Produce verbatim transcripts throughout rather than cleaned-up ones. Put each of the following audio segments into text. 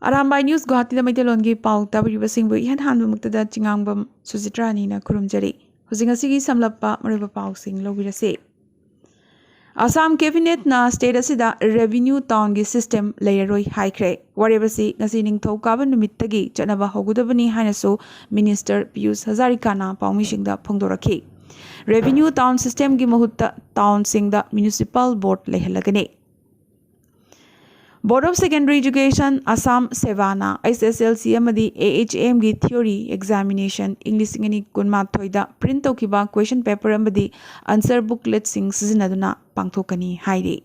Arambai news ꯒꯨꯋꯥꯍꯥꯇꯤꯗ ꯃꯩꯇꯩꯂꯣꯟꯒꯤ ꯄꯥꯎ ꯇꯥꯕꯤꯔꯤꯕꯁꯤꯡꯕꯨ ꯏꯍꯥꯟ ꯍꯥꯟꯕꯃꯛꯇꯗ ꯆꯤꯉꯥꯡꯕꯝ ꯁꯨꯖꯤꯇ꯭ꯔꯥꯅꯤꯅ ꯈꯨꯔꯨꯝꯖꯔꯤ꯫ ꯍꯧꯖꯤꯛ ꯉꯁꯤꯒꯤ ꯁꯝꯂꯞꯄ ꯃꯔꯨꯑꯣꯏꯕ ꯄꯥꯎꯁꯤꯡ ꯂꯧꯕꯤꯔꯁꯤ꯫ ꯑꯁꯥꯝ ꯀꯦꯕꯤꯅꯦꯠꯅ ꯁ꯭ꯇꯦꯠ ꯑꯁꯤꯗ ꯔꯦꯚꯤꯅ꯭ꯌꯨ ꯇꯥꯎꯟꯒꯤ ꯁꯤꯁꯇꯦꯝ ꯂꯩꯔꯔꯣꯏ ꯍꯥꯏꯈ꯭ꯔꯦ꯫ ꯋꯥꯔꯦꯞ ꯑꯁꯤ ꯉꯁꯤ ꯅꯤꯡꯊꯧꯀꯥꯕ ꯅꯨꯃꯤꯠꯇꯒꯤ ꯆꯠꯅꯕ ꯍꯧꯒꯗꯕꯅꯤ ꯍꯥꯏꯅꯁꯨ ꯃꯤꯅꯤꯁꯇꯔ ꯄꯤꯌꯨꯁ ꯍꯖꯥꯔꯤꯀꯥꯅ ꯄꯥꯎꯃꯤꯁꯤꯡꯗ ꯐꯣꯡꯗꯣꯔꯛꯈꯤ꯫ ꯔꯦꯚꯤꯅ꯭ꯌꯨ ꯇꯥꯎꯟ ꯁꯤꯁꯇꯦꯝꯒꯤ ꯃꯍꯨꯠꯇ ꯇꯥꯎꯟꯁꯤꯡꯗ ꯃ꯭ꯌꯨꯅꯤꯁꯤꯄꯥꯜ ꯕꯣꯔꯗ ꯂꯩꯍꯜꯂꯒꯅꯤ꯫ Board of Secondary Education Assam, ꯁꯦꯕꯥꯅ ꯑꯦꯁ ꯑꯦꯁ ꯑꯦꯜ ꯁꯤ ꯑꯃꯗꯤ ꯑꯦ ꯑꯩꯆ ꯑꯦꯝꯒꯤ ꯊꯤꯑꯣꯔꯤ ꯑꯦꯛꯖꯥꯃꯤꯅꯦꯁꯟ ꯏꯪ ꯂꯤꯁꯤꯡ ꯑꯅꯤ ꯀꯨꯟꯃꯥꯊꯣꯏꯗ ꯄ꯭ꯔꯤꯟꯠ ꯇꯧꯈꯤꯕ ꯀ꯭ꯋꯦꯁꯟ ꯄꯦꯄꯔ ꯑꯃꯗꯤ ꯑꯟꯁꯔ ꯕꯨꯛꯂꯦꯠꯁꯤꯡ ꯁꯤꯖꯤꯟꯅꯗꯨꯅ ꯄꯥꯡꯊꯣꯛꯀꯅꯤ ꯍꯥꯏꯔꯤ꯫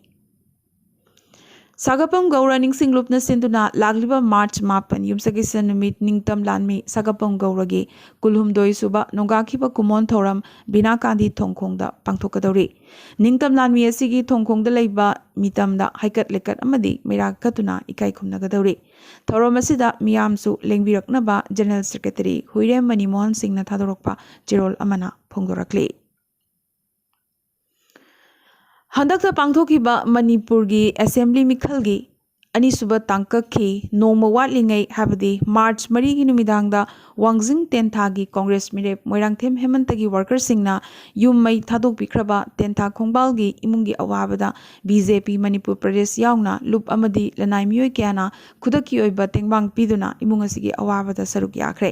ꯁꯥꯒꯄꯝ ꯒꯧꯔ ꯅꯤꯡꯁꯤꯡ ꯂꯨꯞꯅ ꯁꯤꯟꯗꯨꯅ ꯂꯥꯛꯂꯤꯕ ꯃꯥꯔꯆ ꯃꯥꯄꯟ, ꯌꯨꯝꯁꯀꯩꯁ ꯅꯨꯃꯤꯠ, ꯅꯤꯡꯇꯝ ꯂꯥꯟꯃꯤ ꯁꯥꯒꯄꯝ ꯒꯧꯔꯒꯤ ꯀꯨꯟꯍꯨꯝꯗꯣꯏ ꯁꯨꯕ ꯅꯣꯡꯒꯥꯈꯤꯕ ꯀꯨꯃꯣꯟ ꯊꯧꯔꯝ ꯕꯤꯅꯥ ꯀꯥꯟꯙꯤ ꯊꯣꯡꯈꯣꯡꯗ ꯄꯥꯡꯊꯣꯛꯀꯗꯧꯔꯤ꯫ ꯅꯤꯡꯇꯝ ꯂꯥꯟꯃꯤ ꯑꯁꯤꯒꯤ ꯊꯣꯡꯈꯣꯡꯗ ꯂꯩꯕ ꯃꯤꯇꯝꯗ ꯍꯩꯀꯠ ꯂꯩꯀꯠ ꯑꯃꯗꯤ ꯃꯩꯔꯥ ꯀꯠꯇꯨꯅ ꯏꯀꯥꯏ ꯈꯨꯝꯅꯒꯗꯧꯔꯤ꯫ ꯊꯧꯔꯝ ꯑꯁꯤꯗ ꯃꯤꯌꯥꯝꯁꯨ ꯂꯦꯡꯕꯤꯔꯛꯅꯕ ꯖꯦꯅꯔꯦꯜ ꯁꯦꯀ꯭ꯔꯦꯇꯔꯤ ꯍꯨꯏꯔꯦꯝ ꯃꯅꯤꯃꯣꯍꯟ ꯁꯤꯡꯅ ꯊꯥꯗꯣꯔꯛꯄ ꯆꯦꯔꯣꯜ ꯑꯃꯅ ꯐꯣꯡꯗꯣꯔꯛꯂꯤ꯫ ꯍꯟꯗꯛꯇ ꯄꯥꯡꯊꯣꯛꯈꯤꯕ ꯃꯅꯤꯄꯨꯔꯒꯤ ꯑꯦꯁꯦꯝꯕ꯭ꯂꯤ ꯃꯤꯈꯜꯒꯤ ꯑꯅꯤꯁꯨꯕ ꯇꯥꯡꯀꯛꯀꯤ ꯅꯣꯡꯃ ꯋꯥꯠꯂꯤꯉꯩ, ꯍꯥꯏꯕꯗꯤ ꯃꯥꯔꯆ ꯃꯔꯤꯒꯤ ꯅꯨꯃꯤꯗꯥꯡꯗ ꯋꯥꯡꯖꯤꯡ ꯇꯦꯟꯊꯥꯒꯤ ꯀꯣꯡꯒ꯭ꯔꯦꯁ ꯃꯤꯔꯦꯞ ꯃꯣꯏꯔꯥꯡꯊꯦꯝ ꯍꯦꯃꯟꯇꯒꯤ ꯋꯥꯔꯀꯔꯁꯤꯡꯅ ꯌꯨꯝ ꯃꯩ ꯊꯥꯗꯣꯛꯄꯤꯈ꯭ꯔꯕ ꯇꯦꯟꯊꯥ ꯈꯣꯡꯕꯥꯜꯒꯤ ꯏꯃꯨꯡꯒꯤ ꯑꯋꯥꯕꯗ ꯕꯤ ꯖꯦ ꯄꯤ ꯃꯅꯤꯄꯨꯔ ꯄ꯭ꯔꯗꯦꯁ ꯌꯥꯎꯅ ꯂꯨꯞ ꯑꯃꯗꯤ ꯂꯅꯥꯏ ꯃꯤꯑꯣꯏ ꯀꯌꯥꯅ ꯈꯨꯗꯛꯀꯤ ꯑꯣꯏꯕ ꯇꯦꯡꯕꯥꯡ ꯄꯤꯗꯨꯅ ꯏꯃꯨꯡ ꯑꯁꯤꯒꯤ ꯑꯋꯥꯕꯗ ꯁꯔꯨꯛ ꯌꯥꯈ꯭ꯔꯦ꯫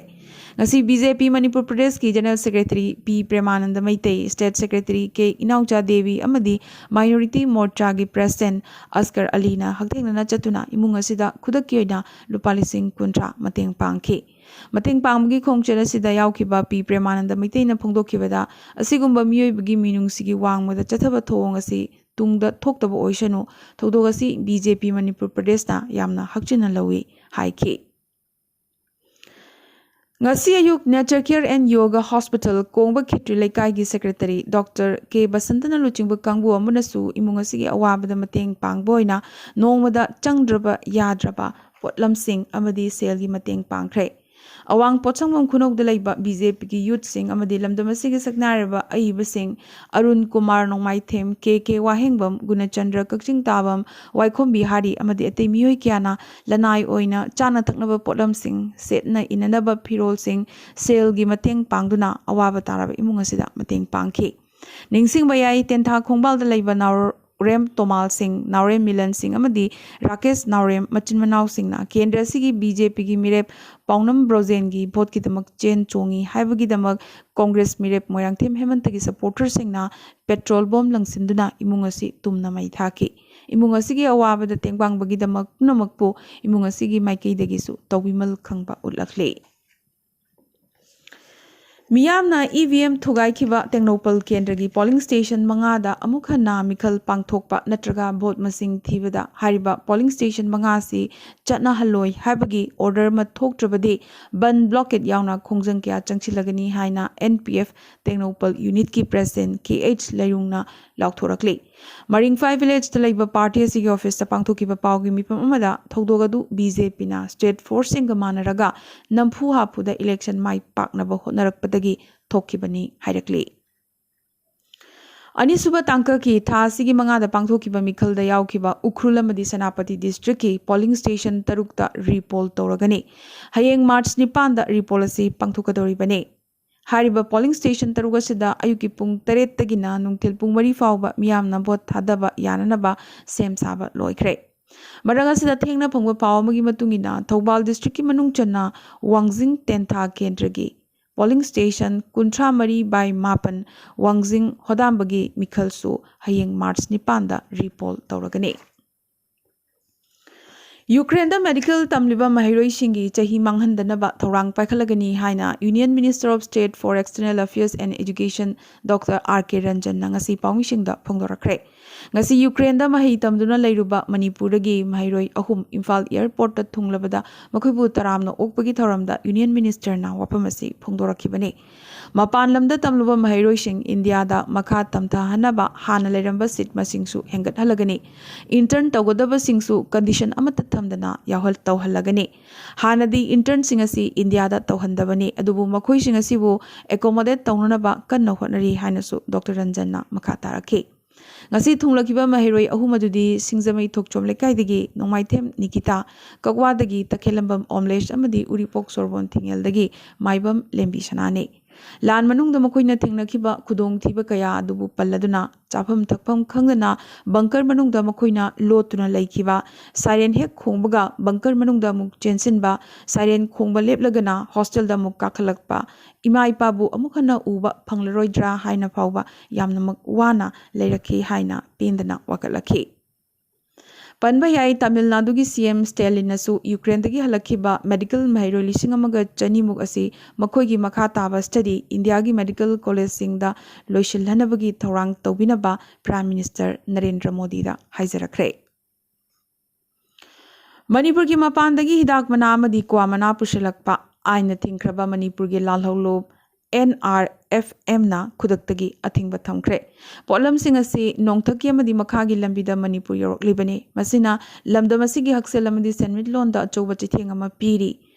ꯉꯁꯤ ꯕꯤ ꯖꯦ ꯄꯤ ꯃꯅꯤꯄꯨꯔ ꯄ꯭ꯔꯗꯦꯁꯀꯤ ꯖꯦꯅꯔꯦꯜ ꯁꯦꯀ꯭ꯔꯦꯇꯔꯤ ꯄꯤ ꯄ꯭ꯔꯦꯃꯥꯅꯟꯗ ꯃꯩꯇꯩ, ꯁ꯭ꯇꯦꯠ ꯁꯦꯀ꯭ꯔꯦꯇꯔꯤ ꯀꯦ ꯏꯅꯥꯎꯆꯥ ꯗꯦꯕꯤ ꯑꯃꯗꯤ ꯃꯥꯏꯅꯣꯔꯤꯇꯤ ꯃꯣꯔꯆꯥꯒꯤ ꯄ꯭ꯔꯦꯁꯤꯗꯦꯟꯠ ꯑꯁꯀꯔ ꯑꯂꯤꯅ ꯍꯛꯊꯦꯡꯅꯅ ꯆꯠꯇꯨꯅ ꯏꯃꯨꯡ ꯑꯁꯤꯗ ꯈꯨꯗꯛꯀꯤ ꯑꯣꯏꯅ ꯂꯨꯄꯥ ꯂꯤꯁꯤꯡ ꯀꯨꯟꯊ꯭ꯔꯥ ꯃꯇꯦꯡ ꯄꯥꯡꯈꯤ꯫ ꯃꯇꯦꯡ ꯄꯥꯡꯕꯒꯤ ꯈꯣꯡꯆꯠ ꯑꯁꯤꯗ ꯌꯥꯎꯈꯤꯕ ꯄꯤ ꯄ꯭ꯔꯦꯃꯥꯅꯟꯗ ꯃꯩꯇꯩꯅ ꯐꯣꯡꯗꯣꯛꯈꯤꯕꯗ, ꯑꯁꯤꯒꯨꯝꯕ ꯃꯤꯑꯣꯏꯕꯒꯤ ꯃꯤꯅꯨꯡꯁꯤꯒꯤ ꯋꯥꯡꯃꯗ ꯆꯠꯊꯕ ꯊꯧꯑꯣꯡ ꯑꯁꯤ ꯇꯨꯡꯗ ꯊꯣꯛꯇꯕ ꯑꯣꯏꯁꯅꯨ, ꯊꯧꯗꯣꯛ ꯑꯁꯤ ꯕꯤ ꯖꯦ ꯄꯤ ꯃꯅꯤꯄꯨꯔ ꯄ꯭ꯔꯗꯦꯁꯅ ꯌꯥꯝꯅ ꯍꯛꯆꯤꯟꯅ ꯂꯧꯏ ꯍꯥꯏꯈꯤ꯫ ꯉꯁꯤ ꯑꯌꯨꯛ Nature Care and Yoga Hospital, ꯀꯣꯡꯕ ꯈꯦꯇ꯭ꯔꯤ ꯂꯩꯀꯥꯏꯒꯤ ꯁꯦꯀ꯭ꯔꯦꯇꯔꯤ ꯗꯣꯛꯇꯔ ꯀꯦ ꯕꯁꯟꯇꯅ ꯂꯨꯆꯤꯡꯕ ꯀꯥꯡꯕꯨ ꯑꯃꯅꯁꯨ ꯏꯃꯨꯡ ꯑꯁꯤꯒꯤ ꯑꯋꯥꯕꯗ ꯃꯇꯦꯡ ꯄꯥꯡꯕ ꯑꯣꯏꯅ ꯅꯣꯡꯃꯗ ꯆꯪꯗ꯭ꯔꯕ ꯌꯥꯗ꯭ꯔꯕ ꯄꯣꯠꯂꯝꯁꯤꯡ ꯑꯃꯗꯤ ꯁꯦꯜꯒꯤ ꯃꯇꯦꯡ ꯄꯥꯡꯈ꯭ꯔꯦ꯫ ꯑꯋꯥꯡ ꯄꯣꯠꯁꯪꯕꯝ ꯈꯨꯅꯧꯗ ꯂꯩꯕ ꯕꯤ ꯖꯦ ꯄꯤꯒꯤ ꯌꯨꯠꯁꯤꯡ ꯑꯃꯗꯤ ꯂꯝꯗꯝ ꯑꯁꯤꯒꯤ ꯁꯛꯅꯥꯏꯔꯕ ꯑꯏꯕꯁꯤꯡ ꯑꯔꯨꯟ ꯀꯨꯃꯥꯔ ꯅꯣꯡꯃꯥꯏꯊꯦꯝ, ꯀꯦ ꯀꯦ ꯋꯥꯍꯦꯡꯕꯝ, ꯒꯨꯅꯆꯟꯗ꯭ꯔ ꯀꯛꯆꯤꯡꯇꯥꯕꯝ, ꯋꯥꯏꯈꯣꯝ ꯕꯤꯍꯥꯔꯤ ꯑꯃꯗꯤ ꯑꯇꯩ ꯃꯤꯑꯣꯏ ꯀꯌꯥꯅ ꯂꯅꯥꯏ ꯑꯣꯏꯅ ꯆꯥꯅ ꯊꯛꯅꯕ ꯄꯣꯠꯂꯝꯁꯤꯡ, ꯁꯦꯠꯅ ꯏꯅꯅꯕ ꯐꯤꯔꯣꯜꯁꯤꯡ, ꯁꯦꯜꯒꯤ ꯃꯇꯦꯡ ꯄꯥꯡꯗꯨꯅ ꯑꯋꯥꯕ ꯇꯥꯔꯕ ꯏꯃꯨꯡ ꯑꯁꯤꯗ ꯃꯇꯦꯡ ꯄꯥꯡꯈꯤ꯫ ꯅꯤꯡꯁꯤꯡꯕ ꯌꯥꯏ, ꯇꯦꯟꯊꯥ ꯈꯣꯡꯕꯥꯜꯗ ꯂꯩꯕ ꯅꯥꯎꯔꯦꯝ ꯇꯣꯃꯥꯜ ꯁꯤꯡ, ꯅꯥꯎꯔꯦꯝ ꯃꯤꯂꯟ ꯁꯤꯡ ꯑꯃꯗꯤ ꯔꯥꯀꯦꯁ ꯅꯥꯎꯔꯦꯝ ꯃꯆꯤꯟ ꯃꯅꯥꯎꯁꯤꯡꯅ ꯀꯦꯟꯗ꯭ꯔ ꯑꯁꯤꯒꯤ ꯕꯤ ꯖꯦ ꯄꯤꯒꯤ ꯃꯤꯔꯦꯞ ꯄꯥꯎꯅꯝ ꯕ꯭ꯔꯣꯖꯦꯟꯒꯤ ꯚꯣꯠꯀꯤꯗꯃꯛ ꯆꯦꯟ ꯆꯣꯡꯏ ꯍꯥꯏꯕꯒꯤꯗꯃꯛ ꯀꯣꯡꯒ꯭ꯔꯦꯁ ꯃꯤꯔꯦꯞ ꯃꯣꯏꯔꯥꯡꯊꯦꯝ ꯍꯦꯃꯟꯇꯒꯤ ꯁꯄꯣꯔꯇꯔꯁꯤꯡꯅ ꯄꯦꯇ꯭ꯔꯣꯜ ꯕꯣꯝ ꯂꯪꯁꯤꯟꯗꯨꯅ ꯏꯃꯨꯡ ꯑꯁꯤ ꯇꯨꯝꯅ ꯃꯩ ꯊꯥꯈꯤ꯫ ꯏꯃꯨꯡ ꯑꯁꯤꯒꯤ ꯑꯋꯥꯕꯗ ꯇꯦꯡꯕꯥꯡꯕꯒꯤꯗꯃꯛ ꯄꯨꯝꯅꯃꯛꯄꯨ ꯏꯃꯨꯡ ꯑꯁꯤꯒꯤ ꯃꯥꯏꯀꯩꯗꯒꯤꯁꯨ ꯇꯧꯕꯤꯃꯜ ꯈꯪꯕ ꯎꯠꯂꯛꯂꯤ꯫ ꯃꯤꯌꯥꯝꯅ ꯏ ꯚꯤ ꯑꯦꯝ ꯊꯨꯒꯥꯏꯈꯤꯕ ꯇꯦꯡꯅꯧꯄꯜ ꯀꯦꯟꯗ꯭ꯔꯒꯤ ꯄꯣꯂꯤꯡ ꯁ꯭ꯇꯦꯁꯟ ꯃꯉꯥꯗ ꯑꯃꯨꯛ ꯍꯟꯅ ꯃꯤꯈꯜ ꯄꯥꯡꯊꯣꯛꯄ ꯅꯠꯇ꯭ꯔꯒ ꯚꯣꯠ ꯃꯁꯤꯡ ꯊꯤꯕꯗ ꯍꯥꯏꯔꯤꯕ ꯄꯣꯂꯤꯡ ꯁ꯭ꯇꯦꯁꯟ ꯃꯉꯥ ꯑꯁꯤ ꯆꯠꯅꯍꯜꯂꯣꯏ ꯍꯥꯏꯕꯒꯤ ꯑꯣꯔꯗꯔ ꯑꯃ ꯊꯣꯛꯇ꯭ꯔꯕꯗꯤ ꯕꯟ ꯕ꯭ꯂꯣꯀꯦꯠ ꯌꯥꯎꯅ ꯈꯣꯡꯖꯪ ꯀꯌꯥ ꯆꯪꯁꯤꯜꯂꯒꯅꯤ ꯍꯥꯏꯅ ꯑꯦꯟ ꯄꯤ ꯑꯦꯐ ꯇꯦꯡꯅꯧꯄꯜ ꯌꯨꯅꯤꯠꯀꯤ ꯄ꯭ꯔꯦꯁꯤꯗꯦꯟꯠ ꯀꯦ ꯑꯩꯆ ꯂꯩꯔꯨꯡꯅ ꯂꯥꯎꯊꯣꯔꯛꯂꯤ꯫ ꯃꯔꯤꯡꯐꯥꯏ ꯚꯤꯂꯦꯖꯇ ꯂꯩꯕ ꯄꯥꯔꯇꯤ ꯑꯁꯤꯒꯤ ꯑꯣꯐꯤꯁꯇ ꯄꯥꯡꯊꯣꯛꯈꯤꯕ ꯄꯥꯎꯒꯤ ꯃꯤꯐꯝ ꯑꯃꯗ ꯊꯧꯗꯣꯛ ꯑꯗꯨ ꯕꯤ ꯖꯦ ꯄꯤꯅ ꯁ꯭ꯇꯦꯠ ꯐꯣꯔꯁꯁꯤꯡꯒ ꯃꯥꯟꯅꯔꯒ ꯅꯝꯐꯨ ꯍꯥꯐꯨꯗ ꯏꯂꯦꯛꯁꯟ ꯃꯥꯏ ꯄꯥꯛꯅꯕ ꯍꯣꯠꯅꯔꯛꯄꯗꯒꯤ ꯊꯣꯛꯈꯤꯕꯅꯤ ꯍꯥꯏꯔꯛꯂꯤ꯫ ꯑꯅꯤꯁꯨꯕ ꯇꯥꯡꯀꯛꯀꯤ ꯊꯥ ꯑꯁꯤꯒꯤ ꯃꯉꯥꯗ ꯄꯥꯡꯊꯣꯛꯈꯤꯕ ꯃꯤꯈꯜꯗ ꯌꯥꯎꯈꯤꯕ ꯎꯈ꯭ꯔꯨꯜ ꯑꯃꯗꯤ ꯁꯦꯅꯥꯄꯇꯤ ꯗꯤꯁꯇ꯭ꯔꯤꯛꯀꯤ ꯄꯣꯂꯤꯡ ꯁ꯭ꯇꯦꯁꯟ ꯇꯔꯨꯛꯇ ꯔꯤꯄꯣꯜ ꯇꯧꯔꯒꯅꯤ꯫ ꯍꯌꯦꯡ ꯃꯥꯔꯆ ꯅꯤꯄꯥꯟꯗ ꯔꯤꯄꯣꯜ ꯑꯁꯤ ꯄꯥꯡꯊꯣꯛꯀꯗꯧꯔꯤꯕꯅꯤ꯫ ꯍꯥꯏꯔꯤꯕ ꯄꯣꯂꯤꯡ ꯁ꯭ꯇꯦꯁꯟ ꯇꯔꯨꯛ ꯑꯁꯤꯗ ꯑꯌꯨꯛꯀꯤ ꯄꯨꯡ ꯇꯔꯦꯠꯇꯒꯤꯅ ꯅꯨꯡꯊꯤꯜ ꯄꯨꯡ ꯃꯔꯤ ꯐꯥꯎꯕ ꯃꯤꯌꯥꯝꯅ ꯚꯣꯠ ꯊꯥꯗꯕ ꯌꯥꯅꯅꯕ ꯁꯦꯝ ꯁꯥꯕ ꯂꯣꯏꯈ꯭ꯔꯦ꯫ ꯃꯔꯛ ꯑꯁꯤꯗ ꯊꯦꯡꯅ ꯐꯪꯕ ꯄꯥꯎ ꯑꯃꯒꯤ ꯃꯇꯨꯡ ꯏꯟꯅ, ꯊꯧꯕꯥꯜ ꯗꯤꯁꯇ꯭ꯔꯤꯛꯀꯤ ꯃꯅꯨꯡ ꯆꯟꯅ ꯋꯥꯡꯖꯤꯡ ꯇꯦꯟꯊꯥ ꯀꯦꯟꯗ꯭ꯔꯒꯤ ꯄꯣꯂꯤꯡ ꯁ꯭ꯇꯦꯁꯟ ꯀꯨꯟꯊ꯭ꯔꯥ ꯃꯔꯤ ꯕꯥꯏ ꯃꯥꯄꯟ ꯋꯥꯡꯖꯤꯡ ꯍꯣꯗꯥꯝꯕꯒꯤ ꯃꯤꯈꯜꯁꯨ ꯍꯌꯦꯡ ꯃꯥꯔꯆ ꯅꯤꯄꯥꯟꯗ ꯔꯤꯄꯣꯜ ꯇꯧꯔꯒꯅꯤ꯫ ꯌꯨꯀ꯭ꯔꯦꯟꯗ ꯃꯦꯗꯤꯀꯦꯜ ꯇꯝꯂꯤꯕ ꯃꯍꯩꯔꯣꯏꯁꯤꯡꯒꯤ ꯆꯍꯤ ꯃꯥꯡꯍꯟꯗꯅꯕ ꯊꯧꯔꯥꯡ ꯄꯥꯏꯈꯠꯂꯒꯅꯤ ꯍꯥꯏꯅ Union Minister of State for External Affairs and Education doctor R K ꯔꯟꯖꯟꯅ ꯉꯁꯤ ꯄꯥꯎꯃꯤꯁꯤꯡꯗ ꯐꯣꯡꯗꯣꯔꯛꯈ꯭ꯔꯦ꯫ ꯉꯁꯤ ꯌꯨꯀ꯭ꯔꯦꯟꯗ ꯃꯍꯩ ꯇꯝꯗꯨꯅ ꯂꯩꯔꯨꯕ ꯃꯅꯤꯄꯨꯔꯗꯒꯤ ꯃꯍꯩꯔꯣꯏ ꯑꯍꯨꯝ ꯏꯝꯐꯥꯜ ꯑꯦꯌꯔꯄꯣꯔꯠꯇ ꯊꯨꯡꯂꯕꯗ ꯃꯈꯣꯏꯕꯨ ꯇꯔꯥꯝꯅ ꯑꯣꯛꯄꯒꯤ ꯊꯧꯔꯝꯗ ꯌꯨꯅꯤꯌꯟ ꯃꯤꯅꯤꯁꯇꯔꯅ ꯋꯥꯐꯝ ꯑꯁꯤ ꯐꯣꯡꯗꯣꯔꯛꯈꯤꯕꯅꯤ꯫ ꯃꯄꯥꯟ ꯂꯝꯗ ꯇꯝꯂꯨꯕ ꯃꯍꯩꯔꯣꯏꯁꯤꯡ ꯏꯟꯗꯤꯌꯥꯗ ꯃꯈꯥ ꯇꯝꯊꯍꯟꯅꯕ ꯍꯥꯟꯅ ꯂꯩꯔꯝꯕ ꯁꯤꯠ ꯃꯁꯤꯡꯁꯨ ꯍꯦꯟꯒꯠꯍꯜꯂꯒꯅꯤ꯫ ꯏꯟꯇꯔꯟ ꯇꯧꯒꯗꯕꯁꯤꯡꯁꯨ ꯀꯟꯗꯤꯁꯟ ꯑꯃꯠꯇ ꯊꯝꯗꯅ ꯌꯥꯎꯍꯜ ꯇꯧꯍꯜꯂꯒꯅꯤ꯫ ꯍꯥꯟꯅꯗꯤ ꯏꯟꯇꯔꯟꯁꯤꯡ ꯑꯁꯤ ꯏꯟꯗꯤꯌꯥꯗ ꯇꯧꯍꯟꯗꯕꯅꯤ, ꯑꯗꯨꯕꯨ ꯃꯈꯣꯏꯁꯤꯡ ꯑꯁꯤꯕꯨ ꯑꯦꯀꯣꯃꯣꯗꯦꯠ ꯇꯧꯅꯅꯕ ꯀꯟꯅ ꯍꯣꯠꯅꯔꯤ ꯍꯥꯏꯅꯁꯨ ꯗꯣꯛꯇꯔ ꯔꯟꯖꯟꯅ ꯃꯈꯥ ꯇꯥꯔꯛꯈꯤ꯫ ꯉꯁꯤ ꯊꯨꯡꯂꯈꯤꯕ ꯃꯍꯩꯔꯣꯏ ꯑꯍꯨꯝ ꯑꯗꯨꯗꯤ ꯁꯤꯡꯖꯃꯩ ꯊꯣꯛꯆꯣꯝ ꯂꯩꯀꯥꯏꯗꯒꯤ ꯅꯣꯡꯃꯥꯏꯊꯦꯝ ꯅꯤꯀꯤꯇꯥ, ꯀꯛꯋꯥꯗꯒꯤ ꯇꯈꯦꯜꯂꯝꯕꯝ ꯑꯣꯝꯂꯦꯁ ꯑꯃꯗꯤ ꯎꯔꯤꯄꯣꯛ ꯁꯣꯔꯕꯣꯟ ꯊꯤꯡꯉꯦꯜꯗꯒꯤ ꯃꯥꯏꯕꯝ ꯂꯦꯝꯕꯤ ꯁꯅꯥꯅꯤ꯫ ꯂꯥꯟ ꯃꯅꯨꯡꯗ ꯃꯈꯣꯏꯅ ꯊꯦꯡꯅꯈꯤꯕ ꯈꯨꯗꯣꯡꯊꯤꯕ ꯀꯌꯥ ꯑꯗꯨꯕꯨ ꯄꯜꯂꯗꯨꯅ, ꯆꯥꯐꯝ ꯊꯛꯐꯝ ꯈꯪꯗꯅ ꯕꯪꯀꯔ ꯃꯅꯨꯡꯗ ꯃꯈꯣꯏꯅ ꯂꯣꯠꯇꯨꯅ ꯂꯩꯈꯤꯕ, ꯁꯥꯏꯔꯦꯟ ꯍꯦꯛ ꯈꯣꯡꯕꯒ ꯕꯪꯀꯔ ꯃꯅꯨꯡꯗ ꯑꯃꯨꯛ ꯆꯦꯟꯁꯤꯟꯕ, ꯁꯥꯏꯔꯦꯟ ꯈꯣꯡꯕ ꯂꯦꯞꯂꯒꯅ ꯍꯣꯁꯇꯦꯜꯗ ꯑꯃꯨꯛ ꯀꯥꯈꯠꯂꯛꯄ, ꯏꯃꯥ ꯏꯄꯥꯕꯨ ꯑꯃꯨꯛ ꯍꯟꯅ ꯎꯕ ꯐꯪꯂꯔꯣꯏꯗ꯭ꯔꯥ ꯍꯥꯏꯅ ꯐꯥꯎꯕ ꯌꯥꯝꯅꯃꯛ ꯋꯥꯅ ꯂꯩꯔꯛꯈꯤ ꯍꯥꯏꯅ ꯄꯦꯟꯗꯅ ꯋꯥꯀꯠꯂꯛꯈꯤ꯫ ꯄꯟꯕ ꯌꯥꯏ, ꯇꯥꯃꯤꯜ ꯅꯥꯗꯨꯒꯤ ꯁꯤ ꯑꯦꯝ ꯁ꯭ꯇꯦꯂꯤꯟꯅꯁꯨ ꯌꯨꯀ꯭ꯔꯦꯟꯗꯒꯤ ꯍꯜꯂꯛꯈꯤꯕ ꯃꯦꯗꯤꯀꯦꯜ ꯃꯍꯩꯔꯣꯏ ꯂꯤꯁꯤꯡ ꯑꯃꯒ ꯆꯅꯤꯃꯨꯛ ꯑꯁꯤ ꯃꯈꯣꯏꯒꯤ ꯃꯈꯥ ꯇꯥꯕ ꯁ꯭ꯇꯗꯤ ꯏꯟꯗꯤꯌꯥꯒꯤ ꯃꯦꯗꯤꯀꯦꯜ ꯀꯣꯂꯦꯖꯁꯤꯡꯗ ꯂꯣꯏꯁꯤꯜꯍꯟꯅꯕꯒꯤ ꯊꯧꯔꯥꯡ ꯇꯧꯕꯤꯅꯕ ꯄ꯭ꯔꯥꯏꯝ ꯃꯤꯅꯤꯁꯇꯔ ꯅꯔꯦꯟꯗ꯭ꯔ ꯃꯣꯗꯤꯗ ꯍꯥꯏꯖꯔꯛꯈ꯭ꯔꯦ꯫ ꯃꯅꯤꯄꯨꯔꯒꯤ ꯃꯄꯥꯟꯗꯒꯤ ꯍꯤꯗꯥꯛ ꯃꯅꯥ ꯑꯃꯗꯤ ꯀ꯭ꯋꯥ ꯃꯅꯥ ꯄꯨꯁꯤꯜꯂꯛꯄ ꯑꯥꯏꯟꯅ ꯊꯤꯡꯈ꯭ꯔꯕ ꯃꯅꯤꯄꯨꯔꯒꯤ ꯂꯥꯜꯍꯧꯂꯨꯞ ꯑꯦꯟ ꯑꯥꯔ ꯑꯦꯐ ꯑꯦꯝꯅ ꯈꯨꯗꯛꯇꯒꯤ ꯑꯊꯤꯡꯕ ꯊꯝꯈ꯭ꯔꯦ꯫ ꯄꯣꯠꯂꯝꯁꯤꯡ ꯑꯁꯤ ꯅꯣꯡꯊꯛꯀꯤ ꯑꯃꯗꯤ ꯃꯈꯥꯒꯤ ꯂꯝꯕꯤꯗ ꯃꯅꯤꯄꯨꯔ ꯌꯧꯔꯛꯂꯤꯕꯅꯤ꯫ ꯃꯁꯤꯅ ꯂꯝꯗꯝ ꯑꯁꯤꯒꯤ ꯍꯛꯁꯦꯜ ꯑꯃꯗꯤ ꯁꯦꯟꯃꯤꯠꯂꯣꯟꯗ ꯑꯆꯧꯕ ꯆꯩꯊꯦꯡ ꯑꯃ ꯄꯤꯔꯤ꯫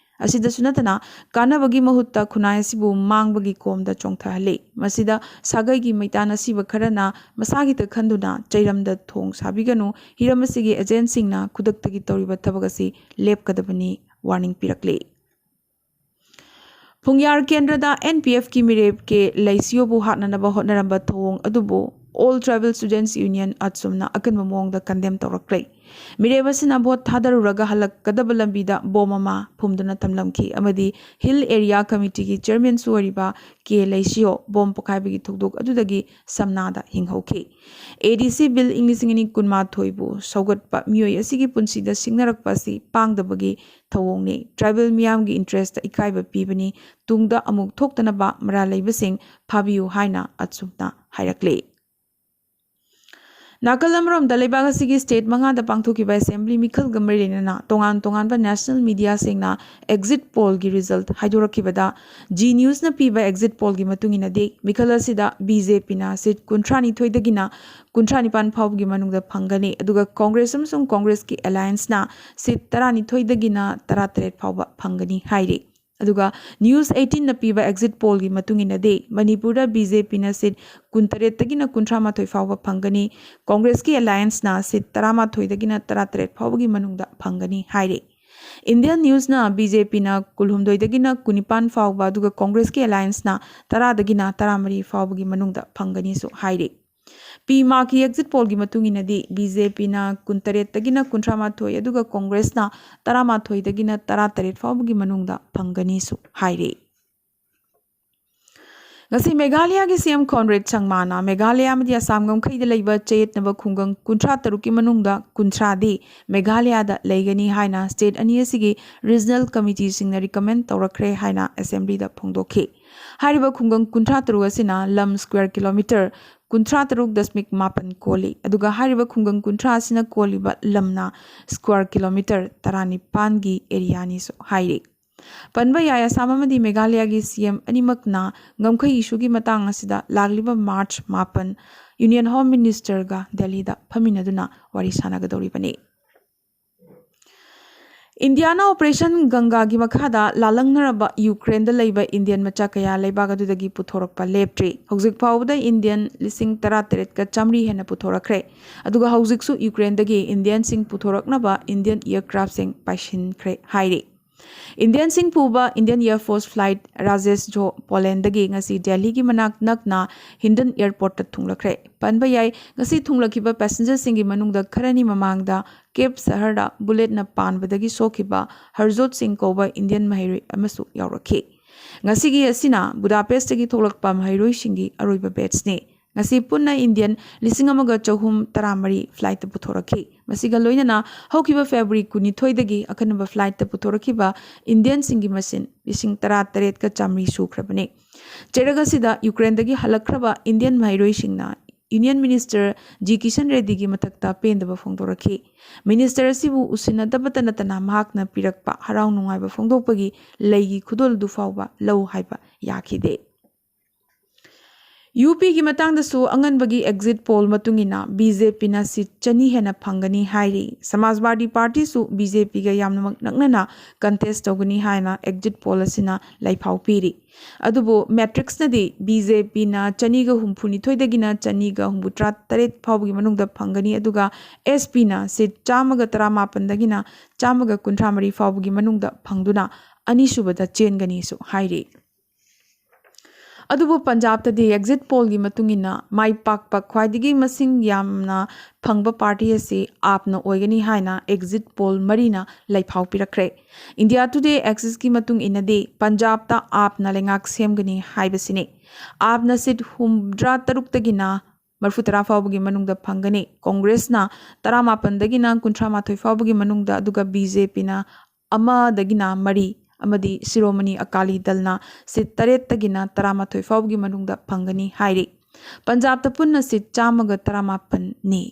ꯑꯁꯤꯗꯁꯨ ꯅꯠꯇꯅ, ꯀꯥꯟꯅꯕꯒꯤ ꯃꯍꯨꯠꯇ ꯈꯨꯟꯅꯥꯏ ꯑꯁꯤꯕꯨ ꯃꯥꯡꯕꯒꯤ ꯀꯣꯝꯗ ꯆꯣꯡꯊꯍꯜꯂꯤ꯫ ꯃꯁꯤꯗ ꯁꯥꯒꯩꯒꯤ ꯃꯩꯇꯥꯟ ꯑꯁꯤꯕ ꯈꯔꯅ ꯃꯁꯥꯒꯤꯇ ꯈꯟꯗꯨꯅ ꯆꯩꯔꯝꯗ ꯊꯣꯡ ꯁꯥꯕꯤꯒꯅꯨ, ꯍꯤꯔꯝ ꯑꯁꯤꯒꯤ ꯑꯦꯖꯦꯟꯁꯤꯡꯅ ꯈꯨꯗꯛꯇꯒꯤ ꯇꯧꯔꯤꯕ ꯊꯕꯛ ꯑꯁꯤ ꯂꯦꯞꯀꯗꯕꯅꯤ ꯋꯥꯔꯅꯤꯡ ꯄꯤꯔꯛꯂꯤ꯫ ꯄꯨꯡꯌꯥꯔ ꯀꯦꯟꯗ꯭ꯔꯗ ꯑꯦꯟ ꯄꯤ ꯑꯦꯐꯀꯤ ꯃꯤꯔꯦꯞ ꯀꯦ ꯂꯩꯁꯤꯌꯣꯕꯨ ꯍꯥꯠꯅꯅꯕ ꯍꯣꯠꯅꯔꯝꯕ ꯊꯧꯑꯣꯡ ꯑꯗꯨꯕꯨ All Tribal Students Union, ꯑꯠꯁꯨꯝꯅ ꯑꯀꯟꯕ ꯃꯑꯣꯡꯗ ꯀꯟꯗꯦꯝ ꯇꯧꯔꯛꯈ꯭ꯔꯦ꯫ ꯃꯤꯔꯦꯞ ꯑꯁꯤꯅ ꯚꯣꯠ ꯊꯥꯗꯔꯨꯔꯒ ꯍꯜꯂꯛꯀꯗꯕ ꯂꯝꯕꯤꯗ ꯕꯣꯝ ꯑꯃ ꯐꯨꯝꯗꯨꯅ ꯊꯝꯂꯝꯈꯤ ꯑꯃꯗꯤ ꯍꯤꯜ ꯑꯦꯔꯤꯌꯥ ꯀꯃꯤꯇꯤꯒꯤ ꯆꯤꯌꯔꯃꯦꯟꯁꯨ ꯑꯣꯏꯔꯤꯕ ꯀꯦ ꯂꯩꯁꯤꯌꯣ ꯕꯣꯝ ꯄꯣꯈꯥꯏꯕꯒꯤ ꯊꯧꯗꯣꯛ ꯑꯗꯨꯗꯒꯤ ꯁꯝꯅꯥꯗ ꯍꯤꯡꯍꯧꯈꯤ꯫ ꯑꯦ ꯗꯤ ꯁꯤ ꯕꯤꯜ ꯏꯪ ꯂꯤꯁꯤꯡ ꯑꯅꯤ ꯀꯨꯟꯃꯥꯊꯣꯏꯕꯨ ꯁꯧꯒꯠꯄ ꯃꯤꯑꯣꯏ ꯑꯁꯤꯒꯤ ꯄꯨꯟꯁꯤꯗ ꯁꯤꯡꯅꯔꯛꯄ ꯑꯁꯤ ꯄꯥꯡꯗꯕꯒꯤ ꯊꯧꯑꯣꯡꯅꯤ꯫ ꯇ꯭ꯔꯥꯏꯕꯦꯜ ꯃꯤꯌꯥꯝꯒꯤ ꯏꯟꯇꯔꯦꯁꯇ ꯏꯀꯥꯏꯕ ꯄꯤꯕꯅꯤ꯫ ꯇꯨꯡꯗ ꯑꯃꯨꯛ ꯊꯣꯛꯇꯅꯕ ꯃꯔꯥꯜ ꯂꯩꯕꯁꯤꯡ ꯐꯥꯕꯤꯌꯨ ꯍꯥꯏꯅ ꯑꯠꯁꯨꯝꯅ ꯍꯥꯏꯔꯛꯂꯤ꯫ ꯅꯥꯀꯜ ꯑꯃꯔꯣꯝꯗ, ꯂꯩꯕꯥꯛ ꯑꯁꯤꯒꯤ ꯁ꯭ꯇꯦꯠ ꯃꯉꯥꯗ ꯄꯥꯡꯊꯣꯛꯈꯤꯕ ꯑꯦꯁꯦꯝꯕ꯭ꯂꯤ ꯃꯤꯈꯜꯒ ꯃꯔꯤ ꯂꯩꯅꯅ ꯇꯣꯉꯥꯟ ꯇꯣꯉꯥꯟꯕ ꯅꯦꯁꯅꯦꯜ ꯃꯤꯗꯤꯌꯥꯁꯤꯡꯅ ꯑꯦꯛꯖꯤꯠ ꯄꯣꯜꯒꯤ ꯔꯤꯖꯜꯠ ꯍꯥꯏꯗꯣꯔꯛꯈꯤꯕꯗ, ꯖꯤ ꯅ꯭ꯌꯨꯁꯅ ꯄꯤꯕ ꯑꯦꯛꯖꯤꯠ ꯄꯣꯜꯒꯤ ꯃꯇꯨꯡ ꯏꯟꯅꯗꯤ, ꯃꯤꯈꯜ ꯑꯁꯤꯗ ꯕꯤ ꯖꯦ ꯄꯤꯅ ꯁꯤꯠ ꯀꯨꯟꯊ꯭ꯔꯥ ꯅꯤꯊꯣꯏꯗꯒꯤꯅ ꯀꯨꯟꯊ꯭ꯔꯥ ꯅꯤꯄꯥꯟ ꯐꯥꯎꯕꯒꯤ ꯃꯅꯨꯡꯗ ꯐꯪꯒꯅꯤ, ꯑꯗꯨꯒ ꯀꯣꯡꯒ꯭ꯔꯦꯁ ꯑꯃꯁꯨꯡ ꯀꯣꯡꯒ꯭ꯔꯦꯁꯀꯤ ꯑꯦꯂꯥꯌꯟꯁꯅ ꯁꯤꯠ ꯇꯔꯥ ꯅꯤꯊꯣꯏꯗꯒꯤꯅ ꯇꯔꯥ ꯇꯔꯦꯠ ꯐꯥꯎꯕ ꯐꯪꯒꯅꯤ ꯍꯥꯏꯔꯤ꯫ ꯑꯗꯨꯒ ꯅ꯭ꯌꯨꯁ ꯑꯩꯠꯇꯤꯟꯅ ꯄꯤꯕ ꯑꯦꯛꯖꯤꯠ ꯄꯣꯜꯒꯤ ꯃꯇꯨꯡ ꯏꯟꯅꯗꯤ, ꯃꯅꯤꯄꯨꯔꯗ ꯕꯤ ꯖꯦ ꯄꯤꯅ ꯁꯤꯠ ꯀꯨꯟꯇꯔꯦꯠꯇꯒꯤꯅ ꯀꯨꯟꯊ꯭ꯔꯥ ꯃꯥꯊꯣꯏ ꯐꯥꯎꯕ ꯐꯪꯒꯅꯤ, ꯀꯣꯡꯒ꯭ꯔꯦꯁꯀꯤ ꯑꯦꯂꯥꯌꯟꯁꯅ ꯁꯤꯠ ꯇꯔꯥꯃꯥꯊꯣꯏꯗꯒꯤꯅ ꯇꯔꯥꯇꯔꯦꯠ ꯐꯥꯎꯕꯒꯤ ꯃꯅꯨꯡꯗ ꯐꯪꯒꯅꯤ ꯍꯥꯏꯔꯤ꯫ ꯏꯟꯗꯤꯌꯟ ꯅ꯭ꯌꯨꯁꯅ ꯕꯤ ꯖꯦ ꯄꯤꯅ ꯀꯨꯟꯍꯨꯝꯗꯣꯏꯗꯒꯤꯅ ꯀꯨꯟꯅꯤꯄꯥꯟ ꯐꯥꯎꯕ, ꯑꯗꯨꯒ ꯀꯣꯡꯒ꯭ꯔꯦꯁꯀꯤ ꯑꯦꯂꯥꯌꯟꯁꯅ ꯇꯔꯥꯗꯒꯤꯅ ꯇꯔꯥꯃꯔꯤ ꯐꯥꯎꯕꯒꯤ ꯃꯅꯨꯡꯗ ꯐꯪꯒꯅꯤꯁꯨ ꯍꯥꯏꯔꯤ꯫ ꯄꯤ ꯃꯥꯔꯛꯀꯤ ꯑꯦꯛꯖꯤꯠ ꯄꯣꯜꯒꯤ ꯃꯇꯨꯡ ꯏꯟꯅꯗꯤ, ꯕꯤ ꯖꯦ ꯄꯤꯅ ꯀꯨꯟꯇꯔꯦꯠꯇꯒꯤꯅ ꯀꯨꯟꯊ꯭ꯔꯥ ꯃꯥꯊꯣꯏ, ꯑꯗꯨꯒ ꯀꯣꯡꯒ꯭ꯔꯦꯁꯅ ꯇꯔꯥꯃꯥꯊꯣꯏꯗꯒꯤꯅ ꯇꯔꯥꯇꯔꯦꯠ ꯐꯥꯎꯕꯒꯤ ꯃꯅꯨꯡꯗ ꯐꯪꯒꯅꯤꯁꯨ ꯍꯥꯏꯔꯤ꯫ ꯉꯁꯤ ꯃꯦꯘꯥꯂꯌꯥꯒꯤ ꯁꯤ ꯑꯦꯝ ꯀꯣꯟꯔꯦꯗ ꯁꯪꯃꯥꯅ ꯃꯦꯘꯥꯂꯌꯥ ꯑꯃꯗꯤ ꯑꯁꯥꯝ ꯉꯝꯈꯩꯗ ꯂꯩꯕ ꯆꯌꯦꯠꯅꯕ ꯈꯨꯡꯒꯪ ꯀꯨꯟꯊ꯭ꯔꯥ ꯇꯔꯨꯛꯀꯤ ꯃꯅꯨꯡꯗ ꯀꯨꯟꯊ꯭ꯔꯥꯗꯤ ꯃꯦꯘꯥꯂꯌꯥꯗ ꯂꯩꯒꯅꯤ ꯍꯥꯏꯅ ꯁ꯭ꯇꯦꯠ ꯑꯅꯤ ꯑꯁꯤꯒꯤ ꯔꯤꯖꯅꯦꯜ ꯀꯃꯤꯇꯤꯁꯤꯡꯅ ꯔꯤꯀꯃꯦꯟ ꯇꯧꯔꯛꯈ꯭ꯔꯦ ꯍꯥꯏꯅ ꯑꯦꯁꯦꯝꯕ꯭ꯂꯤꯗ ꯐꯣꯡꯗꯣꯛꯈꯤ꯫ ꯍꯥꯏꯔꯤꯕ ꯈꯨꯡꯒꯪ ꯀꯨꯟꯊ꯭ꯔꯥ ꯇꯔꯨꯛ ꯑꯁꯤꯅ ꯂꯝ ꯁ꯭ꯀ꯭ꯋꯦꯔ ꯀꯤꯂꯣꯃꯤꯇꯔ ꯀꯨꯟꯊ꯭ꯔꯥ ꯇꯔꯨꯛ ꯗꯁꯃꯤꯛ ꯃꯥꯄꯟ ꯀꯣꯜꯂꯤ, ꯑꯗꯨꯒ ꯍꯥꯏꯔꯤꯕ ꯈꯨꯡꯒꯪ ꯀꯨꯟꯊ꯭ꯔꯥ ꯑꯁꯤꯅ ꯀꯣꯜꯂꯤꯕ ꯂꯝꯅ ꯁ꯭ꯀ꯭ꯋꯦꯔ ꯀꯤꯂꯣꯃꯤꯇꯔ ꯇꯔꯥꯅꯤꯄꯥꯟꯒꯤ ꯑꯦꯔꯤꯌꯥꯅꯤꯁꯨ ꯍꯥꯏꯔꯤ꯫ ꯄꯟꯕ ꯌꯥꯏ, ꯑꯁꯥꯝ ꯑꯃꯗꯤ ꯃꯦꯘꯥꯂꯌꯥꯒꯤ ꯁꯤ ꯑꯦꯝ ꯑꯅꯤꯃꯛꯅ ꯉꯝꯈꯩ ꯏꯁꯨꯒꯤ ꯃꯇꯥꯡ ꯑꯁꯤꯗ ꯂꯥꯛꯂꯤꯕ ꯃꯥꯔꯆ ꯃꯥꯄꯟ ꯌꯨꯅꯤꯌꯟ ꯍꯣꯝ ꯃꯤꯅꯤꯁꯇꯔꯒ ꯗꯦꯜꯂꯤꯗ ꯐꯝꯃꯤꯟꯅꯗꯨꯅ ꯋꯥꯔꯤ ꯁꯥꯟꯅꯒꯗꯧꯔꯤꯕꯅꯤ꯫ ꯏꯟꯗꯤꯌꯥꯅ ꯑꯣꯄꯔꯦꯁꯟ ꯒꯪꯒꯥꯒꯤ ꯃꯈꯥꯗ ꯂꯥꯜꯂꯪꯅꯔꯕ ꯌꯨꯀ꯭ꯔꯦꯟꯗ ꯂꯩꯕ ꯏꯟꯗꯤꯌꯟ ꯃꯆꯥ ꯀꯌꯥ ꯂꯩꯕꯥꯛ ꯑꯗꯨꯗꯒꯤ ꯄꯨꯊꯣꯔꯛꯄ ꯂꯦꯞꯇ꯭ꯔꯤ꯫ ꯍꯧꯖꯤꯛ ꯐꯥꯎꯕꯗ ꯏꯟꯗꯤꯌꯟ ꯂꯤꯁꯤꯡ ꯇꯔꯥꯇꯔꯦꯠꯀ ꯆꯥꯃꯔꯤ ꯍꯦꯟꯅ ꯄꯨꯊꯣꯔꯛꯈ꯭ꯔꯦ꯫ ꯑꯗꯨꯒ ꯍꯧꯖꯤꯛꯁꯨ ꯌꯨꯀ꯭ꯔꯦꯟꯗꯒꯤ ꯏꯟꯗꯤꯌꯟꯁꯤꯡ ꯄꯨꯊꯣꯔꯛꯅꯕ ꯏꯟꯗꯤꯌꯟ ꯑꯦꯌꯔꯀ꯭ꯔꯥꯐꯁꯤꯡ ꯄꯥꯏꯁꯤꯟꯈ꯭ꯔꯦ ꯍꯥꯏꯔꯤ꯫ ꯏꯟꯗꯤꯌꯟꯁꯤꯡ ꯄꯨꯕ Indian air force flight Rajesh ꯖꯣ ꯄꯣꯂꯦꯟꯗꯒꯤ ꯉꯁꯤ ꯗꯦꯜꯂꯤꯒꯤ ꯃꯅꯥꯛ ꯅꯛꯅ ꯍꯤꯟꯗꯟ ꯑꯦꯌꯔꯄꯣꯔꯠꯇ ꯊꯨꯡꯂꯛꯈ꯭ꯔꯦ꯫ ꯄꯟꯕ ꯌꯥꯏ, ꯉꯁꯤ ꯊꯨꯡꯂꯛꯈꯤꯕ ꯄꯦꯁꯦꯟꯖꯔꯁꯤꯡꯒꯤ ꯃꯅꯨꯡꯗ ꯈꯔꯅꯤ ꯃꯃꯥꯡꯗ ꯀꯦꯞ ꯁꯍꯔꯗ ꯕꯨꯂꯦꯠꯅ ꯄꯥꯟꯕꯗꯒꯤ ꯁꯣꯛꯈꯤꯕ ꯍꯔꯖꯣꯠ ꯁꯤꯡ ꯀꯧꯕ ꯏꯟꯗꯤꯌꯟ ꯃꯍꯩꯔꯣꯏ ꯑꯃꯁꯨ ꯌꯥꯎꯔꯛꯈꯤ꯫ ꯉꯁꯤꯒꯤ ꯑꯁꯤꯅ ꯕꯨꯗꯥꯄꯦꯁ꯭ꯠꯇꯒꯤ ꯊꯣꯛꯂꯛꯄ ꯃꯍꯩꯔꯣꯏꯁꯤꯡꯒꯤ ꯑꯔꯣꯏꯕ ꯕꯦꯠꯆꯅꯤ꯫ ꯉꯁꯤ ꯄꯨꯟꯅ ꯏꯟꯗꯤꯌꯟ ꯂꯤꯁꯤꯡ ꯑꯃꯒ ꯆꯍꯨꯝ ꯇꯔꯥꯃꯔꯤ ꯐ꯭ꯂꯥꯏꯠꯇ ꯄꯨꯊꯣꯔꯛꯈꯤ꯫ ꯃꯁꯤꯒ ꯂꯣꯏꯅꯅ ꯍꯧꯈꯤꯕ ꯐꯦꯕ꯭ꯔꯨꯋꯥꯔꯤ ꯀꯨꯟꯅꯤꯊꯣꯏꯗꯒꯤ ꯑꯈꯟꯅꯕ ꯐ꯭ꯂꯥꯏꯠꯇ ꯄꯨꯊꯣꯔꯛꯈꯤꯕ ꯏꯟꯗꯤꯌꯟꯁꯤꯡꯒꯤ ꯃꯁꯤꯡ ꯂꯤꯁꯤꯡ ꯇꯔꯥꯇꯔꯦꯠꯀ ꯆꯥꯃꯔꯤ ꯁꯨꯈ꯭ꯔꯕꯅꯤ꯫ ꯆꯩꯔꯛ ꯑꯁꯤꯗ ꯌꯨꯀ꯭ꯔꯦꯟꯗꯒꯤ ꯍꯜꯂꯛꯈ꯭ꯔꯕ ꯏꯟꯗꯤꯌꯟ ꯃꯍꯩꯔꯣꯏꯁꯤꯡꯅ Union Minister G Kishan Reddy ꯒꯤ ꯃꯊꯛꯇ ꯄꯦꯟꯗꯕ ꯐꯣꯡꯗꯣꯔꯛꯈꯤ꯫ Minister ꯑꯁꯤꯕꯨ ꯎꯁꯤꯟꯅꯗꯕꯇ ꯅꯠꯇꯅ ꯃꯍꯥꯛꯅ ꯄꯤꯔꯛꯄ ꯍꯔꯥꯎ ꯅꯨꯡꯉꯥꯏꯕ ꯐꯣꯡꯗꯣꯛꯄꯒꯤ ꯂꯩꯒꯤ ꯈꯨꯗꯣꯜ ꯑꯗꯨ ꯐꯥꯎꯕ ꯂꯧ ꯍꯥꯏꯕ ꯌꯥꯈꯤꯗꯦ꯫ UP ꯒꯤ ꯃꯇꯥꯡꯗꯁꯨ ꯑꯉꯟꯕꯒꯤ exit poll ꯃꯇꯨꯡ ꯏꯟꯅ BJP ꯅ seat ꯆꯅꯤ ꯍꯦꯟꯅ ꯐꯪꯒꯅꯤ ꯍꯥꯏꯔꯤ꯫ ꯁꯃꯥꯖꯋꯥꯗꯤ ꯄꯥꯔꯇꯤꯁꯨ BJP ꯒ ꯌꯥꯝꯅꯃꯛ ꯅꯛꯅꯅ contest ꯇꯧꯒꯅꯤ ꯍꯥꯏꯅ exit poll ꯑꯁꯤꯅ ꯂꯩꯐꯥꯎ ꯄꯤꯔꯤ꯫ ꯑꯗꯨꯕꯨ matrix ꯅꯗꯤ BJP ꯅ ꯆꯅꯤꯒ ꯍꯨꯝꯐꯨꯅꯤꯊꯣꯏꯗꯒꯤꯅ ꯆꯅꯤꯒ ꯍꯨꯝꯐꯨꯇꯔꯥ ꯇꯔꯦꯠ ꯐꯥꯎꯕꯒꯤ ꯃꯅꯨꯡꯗ ꯐꯪꯒꯅꯤ, ꯑꯗꯨꯒ SP ꯅ seat ꯆꯥꯝꯃꯒ ꯇꯔꯥꯃꯥꯄꯟꯗꯒꯤꯅ ꯆꯥꯝꯃꯒ ꯀꯨꯟꯊ꯭ꯔꯥ ꯃꯔꯤ ꯐꯥꯎꯕꯒꯤ ꯃꯅꯨꯡꯗ ꯐꯪꯗꯨꯅ ꯑꯅꯤꯁꯨꯕꯗ ꯆꯦꯟꯒꯅꯤꯁꯨ ꯍꯥꯏꯔꯤ꯫ ꯑꯗꯨꯕꯨ ꯄꯟꯖꯥꯕꯇꯗꯤ exit poll ꯒꯤ ꯃꯇꯨꯡ ꯏꯟꯅ ꯃꯥꯏ ꯄꯥꯛꯄ ꯈ꯭ꯋꯥꯏꯗꯒꯤ ꯃꯁꯤꯡ ꯌꯥꯝꯅ ꯐꯪꯕ ꯄꯥꯔꯇꯤ ꯑꯁꯤ AAP ꯅ ꯑꯣꯏꯒꯅꯤ ꯍꯥꯏꯅ exit poll ꯃꯔꯤꯅ ꯂꯩꯐꯥꯎ ꯄꯤꯔꯛꯈ꯭ꯔꯦ꯫ India Today Axis ꯀꯤ ꯃꯇꯨꯡ ꯏꯟꯅꯗꯤ ꯄꯟꯖꯥꯕꯇ AAP ꯅ ꯂꯩꯉꯥꯛ ꯁꯦꯝꯒꯅꯤ ꯍꯥꯏꯕꯁꯤꯅꯤ꯫ AAP ꯅ seat ꯍꯨꯝꯗ꯭ꯔꯥ ꯇꯔꯨꯛꯇꯒꯤꯅ ꯃꯔꯐꯨ ꯇꯔꯥ ꯐꯥꯎꯕꯒꯤ ꯃꯅꯨꯡꯗ ꯐꯪꯒꯅꯤ꯫ Congress ꯅ ꯇꯔꯥꯃꯥꯄꯟꯗꯒꯤꯅ ꯀꯨꯟꯊ꯭ꯔꯥ ꯃꯥꯊꯣꯏ ꯐꯥꯎꯕꯒꯤ ꯃꯅꯨꯡꯗ, ꯑꯗꯨꯒ BJP ꯅ ꯑꯃꯗꯒꯤꯅ ꯃꯔꯤ ꯑꯃꯗꯤ ꯁꯤꯔꯣꯃꯅꯤ ꯑꯀꯥꯂꯤ ꯗꯜꯅ seat ꯇꯔꯦꯠꯇꯒꯤꯅ ꯇꯔꯥꯃꯥꯊꯣꯏ ꯐꯥꯎꯕꯒꯤ ꯃꯅꯨꯡꯗ ꯐꯪꯒꯅꯤ ꯍꯥꯏꯔꯤ꯫ ꯄꯟꯖꯥꯕꯇ ꯄꯨꯟꯅ seat ꯆꯥꯝꯃꯒ ꯇꯔꯥꯃꯥꯄꯟꯅꯤ꯫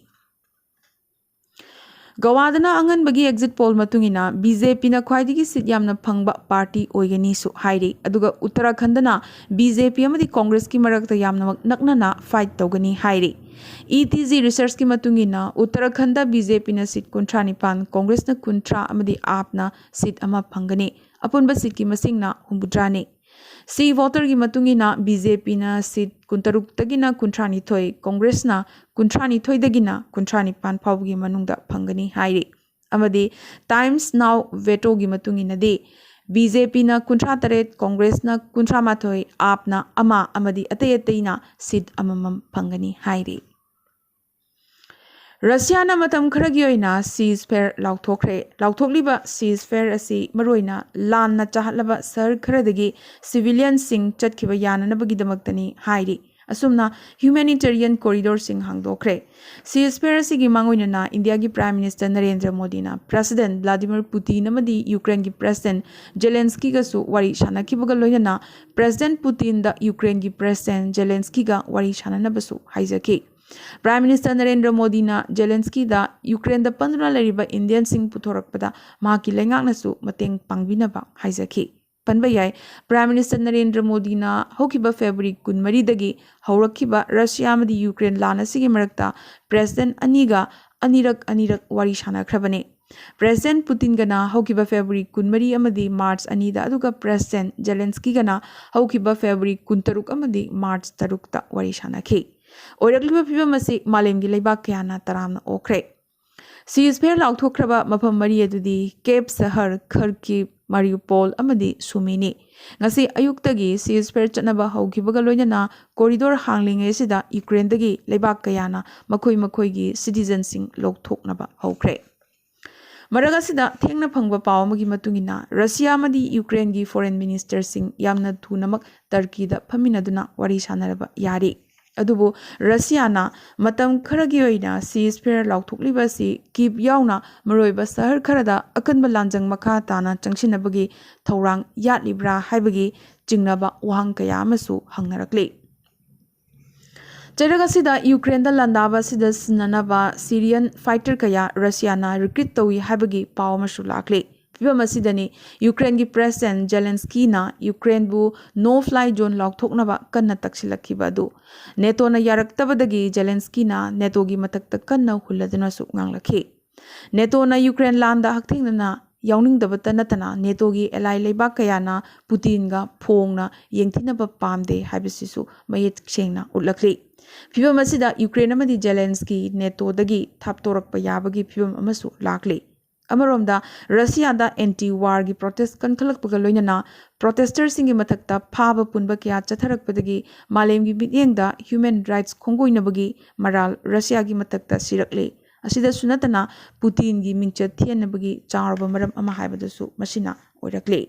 ꯒꯋꯥꯗꯅ ꯑꯉꯟꯕꯒꯤ exit poll ꯃꯇꯨꯡ ꯏꯟꯅ BJP ꯅ ꯈ꯭ꯋꯥꯏꯗꯒꯤ seat ꯌꯥꯝꯅ ꯐꯪꯕ ꯄꯥꯔꯇꯤ ꯑꯣꯏꯒꯅꯤꯁꯨ ꯍꯥꯏꯔꯤ꯫ ꯑꯗꯨꯒ ꯎꯠꯇꯔꯥꯈꯟꯗꯅ BJP ꯑꯃꯗꯤ Congress ꯀꯤ ꯃꯔꯛꯇ ꯌꯥꯝꯅꯃꯛ ꯅꯛꯅꯅ fight ꯇꯧꯒꯅꯤ ꯍꯥꯏꯔꯤ꯫ ETZ Research ꯀꯤ ꯃꯇꯨꯡ ꯏꯟꯅ ꯎꯠꯇꯔꯥꯈꯟꯗ BJP ꯅ seat ꯀꯨꯟꯊ꯭ꯔꯥ ꯅꯤꯄꯥꯟ, Congress ꯅ ꯀꯨꯟꯊ꯭ꯔꯥ ꯑꯃꯗꯤ AAP ꯅ seat ꯑꯃ ꯐꯪꯒꯅꯤ꯫ ꯑꯄꯨꯟꯕ seat ꯀꯤ ꯃꯁꯤꯡꯅ ꯍꯨꯝꯐꯨꯇꯔꯥꯅꯤ꯫ Sea Water ꯒꯤ ꯃꯇꯨꯡ ꯏꯟꯅ BJP ꯅ seat ꯀꯨꯟꯇꯔꯨꯛꯇꯒꯤꯅ ꯀꯨꯟꯊ꯭ꯔꯥꯅꯤꯊꯣꯏ, Congress ꯅ ꯀꯨꯟꯊ꯭ꯔꯥꯅꯤꯊꯣꯏꯗꯒꯤꯅ ꯀꯨꯟꯊ꯭ꯔꯥ ꯅꯤꯄꯥꯟ ꯐꯥꯎꯕꯒꯤ ꯃꯅꯨꯡꯗ ꯐꯪꯒꯅꯤ ꯍꯥꯏꯔꯤ꯫ ꯑꯃꯗꯤ Times Now Veto ꯒꯤ ꯃꯇꯨꯡ ꯏꯟꯅꯗꯤ BJP ꯅ ꯀꯨꯟꯊ꯭ꯔꯥ ꯇꯔꯦꯠ, Congress ꯅ ꯀꯨꯟꯊ꯭ꯔꯥ ꯃꯥꯊꯣꯏ, AAP ꯅ ꯑꯃ ꯑꯃꯗꯤ ꯑꯇꯩ ꯑꯇꯩꯅ seat ꯑꯃꯃꯝ ꯐꯪꯒꯅꯤ ꯍꯥꯏꯔꯤ꯫ ꯔꯁꯤꯌꯥꯅ ꯃꯇꯝ ꯈꯔꯒꯤ ꯑꯣꯏꯅ ceasefire ꯂꯥꯎꯊꯣꯛꯈ꯭ꯔꯦ꯫ ꯂꯥꯎꯊꯣꯛꯂꯤꯕ ceasefire ꯑꯁꯤ ꯃꯔꯨꯑꯣꯏꯅ ꯂꯥꯟꯅ ꯆꯥꯍꯠꯂꯕ ꯁꯍꯔ ꯈꯔꯗꯒꯤ civilian ꯁꯤꯡ ꯆꯠꯈꯤꯕ ꯌꯥꯅꯅꯕꯒꯤꯗꯃꯛꯇꯅꯤ ꯍꯥꯏꯔꯤ꯫ ꯑꯁꯨꯝꯅ humanitarian corridorꯁꯤꯡ ꯍꯥꯡꯗꯣꯛꯈ꯭ꯔꯦ꯫ Ceasefire ꯑꯁꯤꯒꯤ ꯃꯥꯡꯑꯣꯏꯅꯅ ꯏꯟꯗꯤꯌꯥꯒꯤ Prime Minister ꯅꯔꯦꯟꯗ꯭ꯔ ꯃꯣꯗꯤꯅ President Vladimir Putin ꯑꯃꯗꯤ ꯌꯨꯀ꯭ꯔꯦꯟꯒꯤ President ꯖꯦꯂꯦꯟꯁꯀꯤꯒꯁꯨ ꯋꯥꯔꯤ ꯁꯥꯟꯅꯈꯤꯕꯒ ꯂꯣꯏꯅꯅ President Putinꯗ ꯌꯨꯀ꯭ꯔꯦꯟꯒꯤ President ꯖꯦꯂꯦꯟꯁꯀꯤꯒ ꯋꯥꯔꯤ ꯁꯥꯟꯅꯅꯕꯁꯨ ꯍꯥꯏꯖꯈꯤ꯫ Prime Minister ꯅꯔꯦꯟꯗ꯭ꯔ ꯃꯣꯗꯤꯅ ꯖꯦꯂꯦꯟꯁꯀꯤꯗ ꯌꯨꯀ꯭ꯔꯦꯟꯗ ꯄꯟꯗꯨꯅ ꯂꯩꯔꯤꯕ ꯏꯟꯗꯤꯌꯟꯁꯤꯡ ꯄꯨꯊꯣꯔꯛꯄꯗ ꯃꯍꯥꯛꯀꯤ ꯂꯩꯉꯥꯛꯅꯁꯨ ꯃꯇꯦꯡ ꯄꯥꯡꯕꯤꯅꯕ ꯍꯥꯏꯖꯈꯤ꯫ ꯄꯟꯕ ꯌꯥꯏ, Prime Minister ꯅꯔꯦꯟꯗ꯭ꯔ ꯃꯣꯗꯤꯅ ꯍꯧꯈꯤꯕ February ꯀꯨꯟꯃꯔꯤꯗꯒꯤ ꯍꯧꯔꯛꯈꯤꯕ ꯔꯁꯤꯌꯥ ꯑꯃꯗꯤ ꯌꯨꯀ꯭ꯔꯦꯟ ꯂꯥꯟ ꯑꯁꯤꯒꯤ ꯃꯔꯛꯇ President ꯑꯅꯤꯒ ꯑꯅꯤꯔꯛ ꯑꯅꯤꯔꯛ ꯋꯥꯔꯤ ꯁꯥꯟꯅꯈ꯭ꯔꯕꯅꯤ꯫ President Putinꯒꯅ ꯍꯧꯈꯤꯕ February ꯀꯨꯟꯃꯔꯤ ꯑꯃꯗꯤ March ꯑꯅꯤꯗ, ꯑꯗꯨꯒ President ꯖꯦꯂꯦꯟꯁꯀꯤꯒꯅ ꯍꯧꯈꯤꯕ February ꯀꯨꯟꯇꯔꯨꯛ ꯑꯃꯗꯤ March ꯇꯔꯨꯛꯇ ꯋꯥꯔꯤ ꯁꯥꯟꯅꯈꯤ꯫ ꯑꯣꯏꯔꯛꯂꯤꯕ ꯐꯤꯕꯝ ꯑꯁꯤ ꯃꯥꯂꯦꯝꯒꯤ ꯂꯩꯕꯥꯛ ꯀꯌꯥꯅ ꯇꯔꯥꯝꯅ ꯑꯣꯛꯈ꯭ꯔꯦ꯫ Ceasefire ꯂꯥꯎꯊꯣꯛꯈ꯭ꯔꯕ ꯃꯐꯝ ꯃꯔꯤ ꯑꯗꯨꯗꯤ ꯀꯦꯞ ꯁꯍꯔ, ꯈꯔꯀꯤꯚ, ꯃꯥꯔꯤꯎꯄꯣꯜ ꯑꯃꯗꯤ ꯁꯨꯃꯤꯅꯤ꯫ ꯉꯁꯤ ꯑꯌꯨꯛꯇꯒꯤ ceasefire ꯆꯠꯅꯕ ꯍꯧꯈꯤꯕꯒ ꯂꯣꯏꯅꯅ corridor ꯍꯥꯡꯂꯤꯉꯩꯁꯤꯗ ꯌꯨꯀ꯭ꯔꯦꯟꯗꯒꯤ ꯂꯩꯕꯥꯛ ꯀꯌꯥꯅ ꯃꯈꯣꯏ ꯃꯈꯣꯏꯒꯤ citizenꯁꯤꯡ ꯂꯧꯊꯣꯛꯅꯕ ꯍꯧꯈ꯭ꯔꯦ꯫ ꯃꯔꯛ ꯑꯁꯤꯗ ꯊꯦꯡꯅ ꯐꯪꯕ ꯄꯥꯎ ꯑꯃꯒꯤ ꯃꯇꯨꯡ ꯏꯟꯅ, ꯔꯁꯤꯌꯥ ꯑꯃꯗꯤ ꯌꯨꯀ꯭ꯔꯦꯟꯒꯤ foreign ministerꯁꯤꯡ ꯌꯥꯝꯅ ꯊꯨꯅꯃꯛ ꯇꯔꯀꯤꯗ ꯐꯝꯃꯤꯟꯅꯗꯨꯅ ꯋꯥꯔꯤ ꯁꯥꯟꯅꯔꯕ ꯌꯥꯔꯤ꯫ ꯑꯗꯨꯕꯨ ꯔꯁꯤꯌꯥꯅ ꯃꯇꯝ ꯈꯔꯒꯤ ꯑꯣꯏꯅ ceasefire ꯂꯥꯎꯊꯣꯛꯂꯤꯕ ꯑꯁꯤ ꯀꯤꯞ ꯌꯥꯎꯅ ꯃꯔꯨꯑꯣꯏꯕ ꯁꯍꯔ ꯈꯔꯗ ꯑꯀꯟꯕ ꯂꯥꯟꯖꯪ ꯃꯈꯥ ꯇꯥꯅ ꯆꯪꯁꯤꯟꯅꯕꯒꯤ ꯊꯧꯔꯥꯡ ꯌꯥꯠꯂꯤꯕ꯭ꯔꯥ ꯍꯥꯏꯕꯒꯤ ꯆꯤꯡꯅꯕ ꯋꯥꯍꯪ ꯀꯌꯥ ꯑꯃꯁꯨ ꯍꯪꯅꯔꯛꯂꯤ꯫ ꯆꯩꯔꯛ ꯑꯁꯤꯗ ꯌꯨꯀ꯭ꯔꯦꯟꯗ ꯂꯥꯟꯗꯥꯕ ꯑꯁꯤꯗ ꯁꯤꯖꯤꯟꯅꯅꯕ Syrian fighter ꯀꯌꯥ ꯔꯁꯤꯌꯥꯅ recruit ꯇꯧꯏ ꯍꯥꯏꯕꯒꯤ ꯄꯥꯎ ꯑꯃꯁꯨ ꯂꯥꯛꯂꯤ꯫ ꯐꯤꯕꯝ ꯑꯁꯤꯗꯅꯤ ꯌꯨꯀ꯭ꯔꯦꯟꯒꯤ President ꯖꯦꯂꯦꯟꯁꯀꯤꯅ ꯌꯨꯀ꯭ꯔꯦꯟꯕꯨ no fly zone ꯂꯥꯎꯊꯣꯛꯅꯕ ꯀꯟꯅ ꯇꯛꯁꯤꯜꯂꯛꯈꯤꯕ ꯑꯗꯨ꯫ NATOꯅ ꯌꯥꯔꯛꯇꯕꯗꯒꯤ ꯖꯦꯂꯦꯟꯁꯀꯤꯅ NATOꯒꯤ ꯃꯊꯛꯇ ꯀꯟꯅ ꯍꯨꯜꯂꯗꯨꯅꯁꯨ ꯉꯥꯡꯂꯛꯈꯤ꯫ NATOꯅ ꯌꯨꯀ꯭ꯔꯦꯟ ꯂꯥꯟꯗ ꯍꯛꯊꯦꯡꯅꯅ ꯌꯥꯎꯅꯤꯡꯗꯕꯇ ꯅꯠꯇꯅ NATOꯒꯤ ally ꯂꯩꯕꯥꯛ ꯀꯌꯥꯅ ꯄꯨꯇꯤꯟꯒ ꯐꯣꯡꯅ ꯌꯦꯡꯊꯤꯅꯕ ꯄꯥꯝꯗꯦ ꯍꯥꯏꯕꯁꯤꯁꯨ ꯃꯌꯦꯛ ꯁꯦꯡꯅ ꯎꯠꯂꯛꯂꯤ꯫ ꯐꯤꯕꯝ ꯑꯁꯤꯗ ꯌꯨꯀ꯭ꯔꯦꯟ ꯑꯃꯗꯤ ꯖꯦꯂꯦꯟꯁꯀꯤ NATOꯗꯒꯤ ꯊꯥꯞꯇꯣꯔꯛꯄ ꯌꯥꯕꯒꯤ ꯐꯤꯕꯝ ꯑꯃꯁꯨ ꯂꯥꯛꯂꯤ꯫ ꯑꯃꯔꯣꯝꯗ, ꯔꯁꯤꯌꯥꯗ anti warꯒꯤ protest ꯀꯟꯈꯠꯂꯛꯄꯒ ꯂꯣꯏꯅꯅ protesters ꯁꯤꯡꯒꯤ ꯃꯊꯛꯇ ꯐꯥꯕ ꯄꯨꯟꯕ ꯀꯌꯥ ꯆꯠꯊꯔꯛꯄꯗꯒꯤ ꯃꯥꯂꯦꯝꯒꯤ ꯃꯤꯠꯌꯦꯡꯗ human rights ꯈꯣꯡꯒꯣꯏꯅꯕꯒꯤ ꯃꯔꯥꯜ ꯔꯁꯤꯌꯥꯒꯤ ꯃꯊꯛꯇ ꯁꯤꯔꯛꯂꯤ꯫ ꯑꯁꯤꯗꯁꯨ ꯅꯠꯇꯅ ꯄꯨꯇꯤꯟꯒꯤ ꯃꯤꯡꯆꯠ ꯊꯤꯍꯟꯅꯕꯒꯤ ꯆꯥꯎꯔꯕ ꯃꯔꯝ ꯑꯃ ꯍꯥꯏꯕꯗꯨꯁꯨ ꯃꯁꯤꯅ ꯑꯣꯏꯔꯛꯂꯤ꯫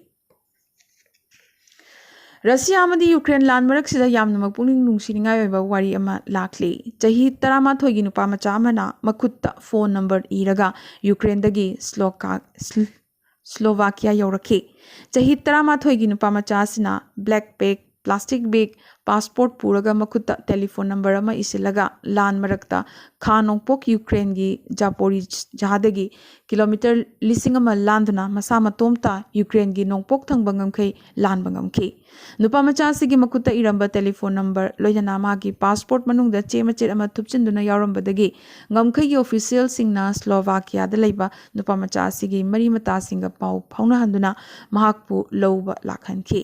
ꯔꯁꯤꯌꯥ ꯑꯃꯗꯤ ꯌꯨꯀ꯭ꯔꯦꯟ ꯂꯥꯟ ꯃꯔꯛꯁꯤꯗ ꯌꯥꯝꯅꯃꯛ ꯄꯨꯛꯅꯤꯡ ꯅꯨꯡꯁꯤꯅꯤꯡꯉꯥꯏ ꯑꯣꯏꯕ ꯋꯥꯔꯤ ꯑꯃ ꯂꯥꯛꯂꯤ꯫ ꯆꯍꯤ ꯇꯔꯥꯃꯥꯊꯣꯏꯒꯤ ꯅꯨꯄꯥ ꯃꯆꯥ ꯑꯃꯅ ꯃꯈꯨꯠꯇ ꯐꯣꯟ ꯅꯝꯕꯔ ꯏꯔꯒ ꯌꯨꯀ꯭ꯔꯦꯟꯗꯒꯤ ꯁ꯭ꯂꯣꯀꯥ-, ꯁ꯭ꯂ-, ꯁ꯭ꯂꯣꯚꯥꯀꯤꯌꯥ ꯌꯧꯔꯛꯈꯤ꯫ ꯆꯍꯤ ꯇꯔꯥꯃꯥꯊꯣꯏꯒꯤ ꯅꯨꯄꯥ ꯃꯆꯥ ꯑꯁꯤꯅ black bag, plastic bag, passport ꯄꯨꯔꯒ ꯃꯈꯨꯠꯇ ꯇꯦꯂꯤꯐꯣꯟ ꯅꯝꯕꯔ ꯑꯃ ꯏꯁꯤꯜꯂꯒ ꯂꯥꯟ ꯃꯔꯛꯇ ꯈꯥ ꯅꯣꯡꯄꯣꯛ ꯌꯨꯀ꯭ꯔꯦꯟꯒꯤ ꯖꯥꯄꯣꯔꯤꯖꯥꯗꯒꯤ ꯀꯤꯂꯣꯃꯤꯇꯔ ꯂꯤꯁꯤꯡ ꯑꯃ ꯂꯥꯟꯗꯨꯅ ꯃꯁꯥ ꯃꯇꯣꯝꯇ ꯌꯨꯀ꯭ꯔꯦꯟꯒꯤ ꯅꯣꯡꯄꯣꯛ ꯊꯪꯕ ꯉꯝꯈꯩ ꯂꯥꯟꯕ ꯉꯝꯈꯤ꯫ ꯅꯨꯄꯥ ꯃꯆꯥ ꯑꯁꯤꯒꯤ ꯃꯈꯨꯠꯇ ꯏꯔꯝꯕ ꯇꯦꯂꯤꯐꯣꯟ ꯅꯝꯕꯔ, ꯂꯣꯏꯅꯅ ꯃꯥꯒꯤ ꯄꯥꯁꯄꯣꯔꯠ ꯃꯅꯨꯡꯗ ꯆꯦ ꯃꯆꯦꯠ ꯑꯃ ꯊꯨꯞꯆꯤꯟꯗꯨꯅ ꯌꯥꯎꯔꯝꯕꯗꯒꯤ ꯉꯝꯈꯩꯒꯤ ꯑꯣꯐꯤꯁꯤꯌꯦꯜꯁꯤꯡꯅ ꯁ꯭ꯂꯣꯚꯥꯀꯤꯌꯥꯗ ꯂꯩꯕ ꯅꯨꯄꯥ ꯃꯆꯥ ꯑꯁꯤꯒꯤ ꯃꯔꯤ ꯃꯇꯥꯁꯤꯡꯒ ꯄꯥꯎ ꯐꯥꯎꯅꯍꯟꯗꯨꯅ ꯃꯍꯥꯛꯄꯨ ꯂꯧꯕ ꯂꯥꯛꯍꯟꯈꯤ꯫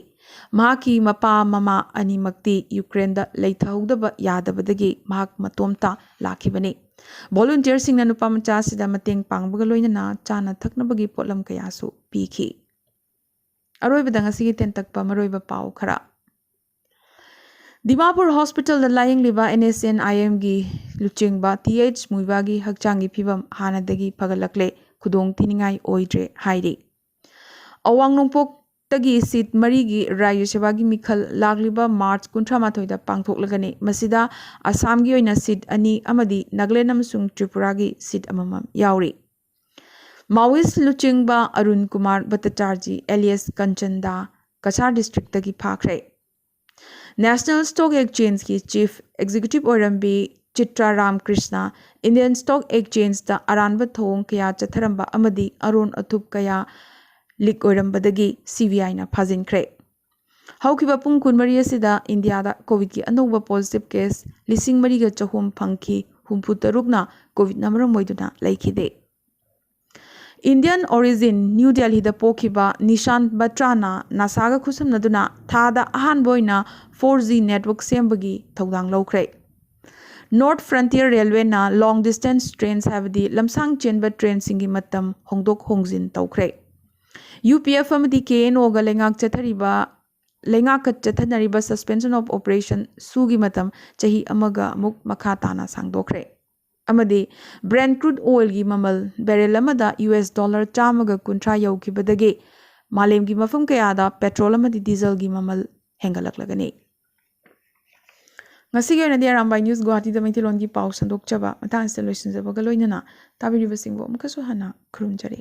ꯃꯍꯥꯛꯀꯤ ꯃꯄꯥ ꯃꯃꯥ ꯑꯅꯤꯃꯛꯇꯤ ꯌꯨꯀ꯭ꯔꯦꯟꯗ ꯂꯩꯊꯍꯧꯗꯕ ꯌꯥꯗꯕꯗꯒꯤ ꯃꯍꯥꯛ ꯃꯇꯣꯝꯇ ꯂꯥꯛꯈꯤꯕꯅꯤ꯫ ꯚꯣꯂꯨꯟꯇꯤꯌꯔꯁꯤꯡꯅ ꯅꯨꯄꯥ ꯃꯆꯥ ꯑꯁꯤꯗ ꯃꯇꯦꯡ ꯄꯥꯡꯕꯒ ꯂꯣꯏꯅꯅ ꯆꯥꯅ ꯊꯛꯅꯕꯒꯤ ꯄꯣꯠꯂꯝ ꯀꯌꯥꯁꯨ ꯄꯤꯈꯤ꯫ ꯑꯔꯣꯏꯕꯗ ꯉꯁꯤꯒꯤ ꯇꯦꯟꯇꯛꯄ ꯃꯔꯨꯑꯣꯏꯕ ꯄꯥꯎ ꯈꯔ꯫ ꯗꯤꯃꯥꯄꯨꯔ ꯍꯣꯁꯄꯤꯇꯥꯜꯗ ꯂꯥꯌꯦꯡꯂꯤꯕ NSCN IMꯒꯤ ꯂꯨꯆꯤꯡꯕ TH ꯃꯨꯏꯕꯥꯒꯤ ꯍꯛꯆꯥꯡꯒꯤ ꯐꯤꯕꯝ ꯍꯥꯟꯅꯗꯒꯤ ꯐꯒꯠꯂꯛꯂꯦ, ꯈꯨꯗꯣꯡ ꯊꯤꯅꯤꯡꯉꯥꯏ ꯑꯣꯏꯗ꯭ꯔꯦ ꯍꯥꯏꯔꯤ꯫ ꯑꯋꯥꯡ ꯅꯣꯡꯄꯣꯛꯇꯒꯤ ꯁꯤꯠ ꯃꯔꯤꯒꯤ ꯔꯥꯖ꯭ꯌ ꯁꯦꯕꯥꯒꯤ ꯃꯤꯈꯜ ꯂꯥꯛꯂꯤꯕ ꯃꯥꯔꯆ ꯀꯨꯟꯊ꯭ꯔꯥ ꯃꯥꯊꯣꯏꯗ ꯄꯥꯡꯊꯣꯛꯂꯒꯅꯤ꯫ ꯃꯁꯤꯗ ꯑꯁꯥꯝꯒꯤ ꯑꯣꯏꯅ ꯁꯤꯠ ꯑꯅꯤ ꯑꯃꯗꯤ ꯅꯥꯒꯥꯂꯦꯟ ꯑꯃꯁꯨꯡ ꯇ꯭ꯔꯤꯄꯨꯔꯥꯒꯤ ꯁꯤꯠ ꯑꯃꯃꯝ ꯌꯥꯎꯔꯤ꯫ ꯃꯥꯋꯤꯁ ꯂꯨꯆꯤꯡꯕ Arun Kumar ꯚꯠꯇꯆꯥꯔꯖꯤ alias ꯀꯟꯆꯟꯗꯥ Cachar ꯗꯤꯁꯇ꯭ꯔꯤꯛꯇꯒꯤ ꯐꯥꯈ꯭ꯔꯦ꯫ National Stock Exchangeꯀꯤ Chief Executive ꯑꯣꯏꯔꯝꯕꯤ Chitra ꯔꯥꯝꯀ꯭ꯔꯤꯁꯅ Indian Stock Exchangeꯇ ꯑꯔꯥꯟꯕ ꯊꯧꯑꯣꯡ ꯀꯌꯥ ꯆꯠꯊꯔꯝꯕ ꯑꯃꯗꯤ ꯑꯔꯣꯟ ꯑꯊꯨꯞ ꯀꯌꯥ ꯂꯤꯛ ꯑꯣꯏꯔꯝꯕꯗꯒꯤ CBIꯅ ꯐꯥꯖꯤꯟꯈ꯭ꯔꯦ꯫ ꯍꯧꯈꯤꯕ ꯄꯨꯡ ꯀꯨꯟꯃꯔꯤ ꯑꯁꯤꯗ ꯏꯟꯗꯤꯌꯥꯗ ꯀꯣꯚꯤꯗꯀꯤ ꯑꯅꯧꯕ ꯄꯣꯖꯤꯇꯤꯚ ꯀꯦꯁ ꯂꯤꯁꯤꯡ ꯃꯔꯤꯒ ꯆꯍꯨꯝ ꯐꯪꯈꯤ, ꯍꯨꯝꯐꯨ ꯇꯔꯨꯛꯅ ꯀꯣꯚꯤꯗꯅ ꯃꯔꯝ ꯑꯣꯏꯗꯨꯅ ꯂꯩꯈꯤꯗꯦ꯫ Indian origin, ꯅ꯭ꯌꯨ ꯗꯦꯜꯍꯤꯗ ꯄꯣꯛꯈꯤꯕ ꯅꯤꯁꯥꯟ ꯕꯇ꯭ꯔꯥꯅ ꯅꯥꯁꯥꯒ ꯈꯨꯠꯁꯝꯅꯗꯨꯅ ꯊꯥꯗ ꯑꯍꯥꯟꯕ ꯑꯣꯏꯅ four G network ꯁꯦꯝꯕꯒꯤ ꯊꯧꯗꯥꯡ ꯂꯧꯈ꯭ꯔꯦ꯫ North Frontier Railwayꯅ long distance trains, ꯍꯥꯏꯕꯗꯤ ꯂꯝꯁꯥꯡ ꯆꯦꯟꯕ ꯇ꯭ꯔꯦꯟꯁꯤꯡꯒꯤ ꯃꯇꯝ ꯍꯣꯡꯗꯣꯛ ꯍꯣꯡꯖꯤꯟ ꯇꯧꯈ꯭ꯔꯦ꯫ UPF ꯑꯃꯗꯤ KNOꯒ ꯂꯩꯉꯥꯛ ꯆꯠꯊꯔꯤꯕ, ꯂꯩꯉꯥꯛꯀ ꯆꯠꯊꯅꯔꯤꯕ suspension of operation ꯁꯨꯒꯤ ꯃꯇꯝ ꯆꯍꯤ ꯑꯃꯒ ꯑꯃꯨꯛ ꯃꯈꯥ ꯇꯥꯅ ꯁꯥꯡꯗꯣꯛꯈ꯭ꯔꯦ꯫ ꯑꯃꯗꯤ Brent crude oilꯒꯤ ꯃꯃꯜ barrel ꯑꯃꯗ US dollar ꯆꯥꯝꯃꯒ ꯀꯨꯟꯊ꯭ꯔꯥ ꯌꯧꯈꯤꯕꯗꯒꯤ ꯃꯥꯂꯦꯝꯒꯤ ꯃꯐꯝ ꯀꯌꯥꯗ petrol ꯑꯃꯗꯤ dieselꯒꯤ ꯃꯃꯜ ꯍꯦꯟꯒꯠꯂꯛꯂꯒꯅꯤ꯫ ꯉꯁꯤꯒꯤ ꯑꯣꯏꯅꯗꯤ ꯑꯔꯥꯝꯕꯥꯏ ꯅ꯭ꯌꯨꯁ ꯒꯨꯋꯥꯍꯥꯇꯤꯗ ꯃꯩꯇꯩꯂꯣꯟꯒꯤ ꯄꯥꯎ ꯁꯟꯗꯣꯛꯆꯕ ꯃꯇꯥꯡ ꯑꯁꯤꯗ ꯂꯣꯏꯁꯤꯟꯖꯕꯒ ꯂꯣꯏꯅꯅ ꯇꯥꯕꯤꯔꯤꯕꯁꯤꯡꯕꯨ ꯑꯃꯨꯛꯀꯁꯨ ꯍꯟꯅ ꯈꯨꯔꯨꯝꯖꯔꯤ꯫